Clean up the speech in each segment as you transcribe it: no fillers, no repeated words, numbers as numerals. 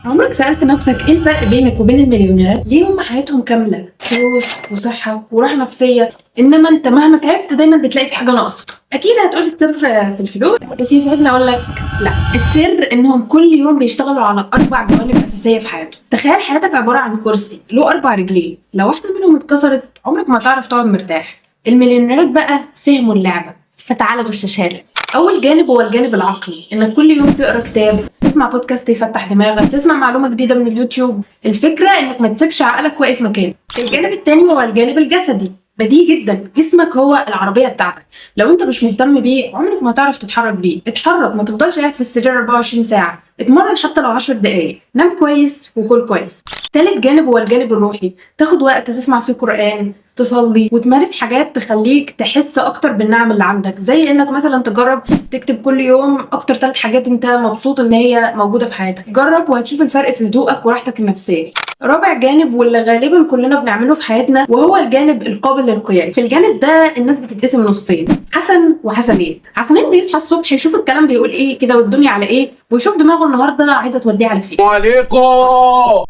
عمرك سألت نفسك ايه الفرق بينك وبين المليونيرات؟ ليه هم حياتهم كاملة فلوس وصحة وراحة نفسية، انما انت مهما تعبت دايما بتلاقي في حاجة ناقصة؟ اكيد هتقول السر في الفلوس، بس يسعدني اقول لك لا، السر انهم كل يوم بيشتغلوا على 4 جوانب اساسية في حياتهم. تخيل حياتك عبارة عن كرسي له 4 رجلين، لو واحدة منهم اتكسرت عمرك ما تعرف تقعد مرتاح. المليونيرات بقى فهموا اللعبة، فتعال غششها لك. اول جانب هو الجانب العقلي، انك كل يوم تقرا كتاب، تسمع بودكاست يفتح دماغك، تسمع معلومة جديدة من اليوتيوب. الفكرة انك ما تسيبش عقلك واقف مكانه. الجانب التاني هو الجانب الجسدي، بديهي جدا، جسمك هو العربية بتاعتك، لو انت مش مهتم بيه عمرك ما هتعرف تتحرك بيه. اتحرك، ما تفضلش قاعد في السرير 24 ساعة، اتمرن حتى لو 10 دقائق، نام كويس وكل كويس. تالت جانب هو الجانب الروحي، تاخد وقت تسمع فيه قرآن، تصلي، وتمارس حاجات تخليك تحس اكتر بالنعم اللي عندك، زي انك مثلا تجرب تكتب كل يوم اكتر 3 حاجات انت مبسوط ان هي موجودة في حياتك. جرب وهتشوف الفرق في هدوءك وراحتك النفسية. رابع جانب واللي غالبا كلنا بنعمله في حياتنا، وهو الجانب القابل للقياس. في الجانب ده الناس بتتقسم نصين، حسن وحسنين. حسنين بيصحى الصبح يشوف الكلام بيقول ايه كده والدنيا على ايه، ويشوف دماغه النهارده عايزه توديه على فين. عليكم.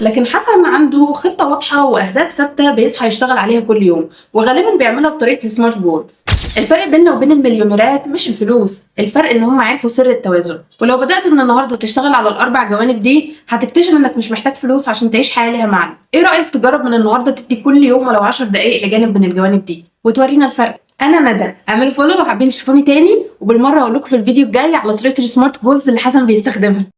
لكن حسن عنده خطه واضحة واهداف ثابتة بيصحى يشتغل عليها كل يوم، وغالبا بيعملها بطريقة SMART goals. الفرق بيننا وبين المليونيرات مش الفلوس، الفرق ان هم عرفوا سر التوازن. ولو بدات من النهارده تشتغل على ال4 جوانب دي هتكتشف انك مش محتاج فلوس عشان تعيش حياة ليها معنى. ايه رايك تجرب من النهارده تدي كل يوم ولو 10 دقائق لجانب من الجوانب دي وتورينا الفرق؟ انا ندى، اعملوا follow لو حابين تشوفوني تاني، وبالمره اقول لكم في الفيديو الجاي على طريقه ال SMART goals اللي حسن بيستخدمها.